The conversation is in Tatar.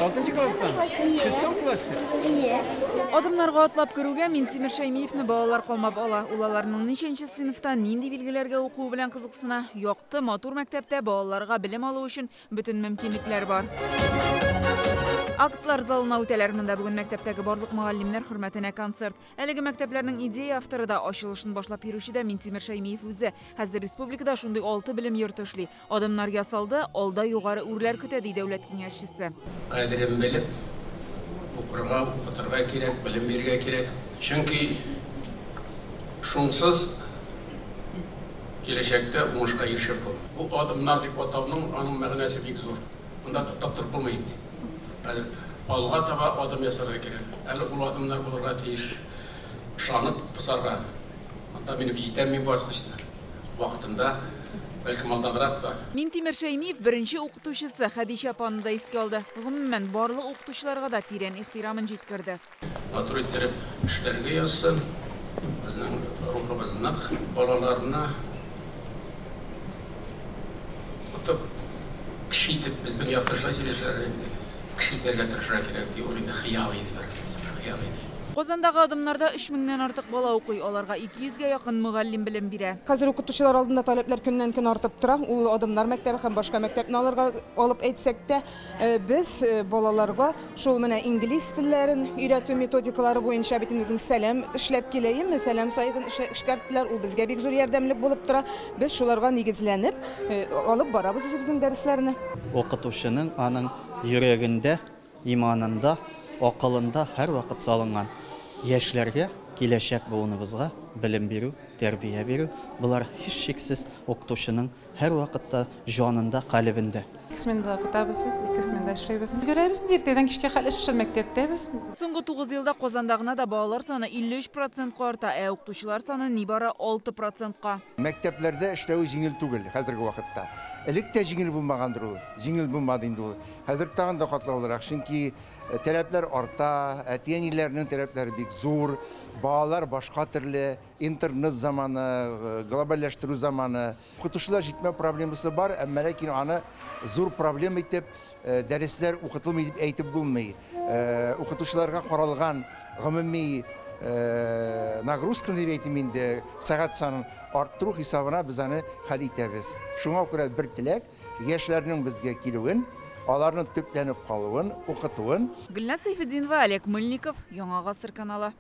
Алтынчы класстан? Ие. Шестом классе? Ие. Адымнарга атлап керүгә Минтимер Шәймиевне балалар камап ала. Ул аларның ничәнче сыйныфта нинди билгеләргә укуы белән кызыксына. Якты, матур мәктәптә балаларга белем алу өчен бөтен мөмкинлекләр бар. Актлар залына үтәләр. Монда бүген мәктәптәге барлык мөгаллимнәр хөрмәтенә концерт. Әлеге мәктәпләрнең идея авторы да, ачылышын башлап йөрүче дә Минтимер Шәймиев үзе. Хәзер республикада шундый алты белем йорты эшли. Адымнар ясалды, алда югары үрләр көтә, ди дәүләт киңәшчесе. Кадерен белеп, укырга, укытырга кирәк, белем бирергә кирәк. Чөнки шунсыз киләчәктә уңышка ирешеп булмый. Бу адымнар дип атауның аның мәгънәсе бик зур. Монда туктап торып булмый инде. Хәзер алга таба адым ясарга кирәк. Әле ул адымнар булырга тиеш. Ышанып басарга. Монда минем җитәм мин баскычны. Вакытында, бәлкем алданрак та. Минтимер Шәймиев беренче укытучысы Хәдичә апаны да искә алды. Гомумән, барлык укытучыларга да тирән ихтирамын җиткерде. Матур иттереп эшләргә язсын. Безнең рухыбыз нык, балаларны укытып, кеше итеп, безнең якта шулай сөйләшәләр инде, кеше итәргә тырышырга кирәк дип, ул инде хыял иде бер, бер хыял иде. Казандагы адымнарда 3 меңнән артык бала укый, аларга 200 гә якын мөгаллим белем бирә. Хәзер укытучылар алдында таләпләр көннән-көн артып тора. Ул Адымнар мәктәбе һәм башка мәктәпне алырга алып әйтсәк тә, без балаларга шул менә инглиз телләрен өйрәтү методикалары буенча бит инде безнең Сәлам эшләп килә, әйеме? Сәлам сайтын эшкәрттеләр, ул безгә бик зур ярдәмлек булып тора. Без шуларга нигезләнеп алып барабыз үзебезнең дәресләрне. Укытучының аның йөрәгендә, иманында, акылында һәрвакыт салынган. Яшьләргә, киләчәк буыныбызга белем бирү, тәрбия бирү, болар һичшиксез укытучының һәрвакытта җанында, калебендә. Ике сменада укытабыз без, ике сменада эшлибез. Өлгерәбез инде иртәдән кичкә хәтле шушы мәктәптә без. Соңгы 9 елда Казанда гына да балалар саны 53 процентка арта, ә укытучылар саны нибары 6 процентка. Мәктәпләрдә эшләве җиңел түгел хәзерге вакытта. Элек тә җиңел булмагандыр ул, җиңел булмады инде ул. Хәзер тагын да катлаулырак, чөнки таләпләр арта, әти-әниләрнең таләпләре бик зур, балалар башка төрле, интернет заманы, глобальләштерү заманы. Укытучылар җитмәү проблемасы бар, әмма ләкин аны зур проблема итеп, дәресләр укытылмый дип әйтеп булмый. Укытучыларга каралган гомуми нагрузка дип әйтим инде, сәгать санын арттыру хисабына без аны хәл итәбез. Шуңа күрә бер теләк, яшьләрнең безгә килүен, аларның төпләнеп калуын, укытуын. Гөлназ Сәйфетдинова, Олег Мыльников, Яңа Гасыр каналы.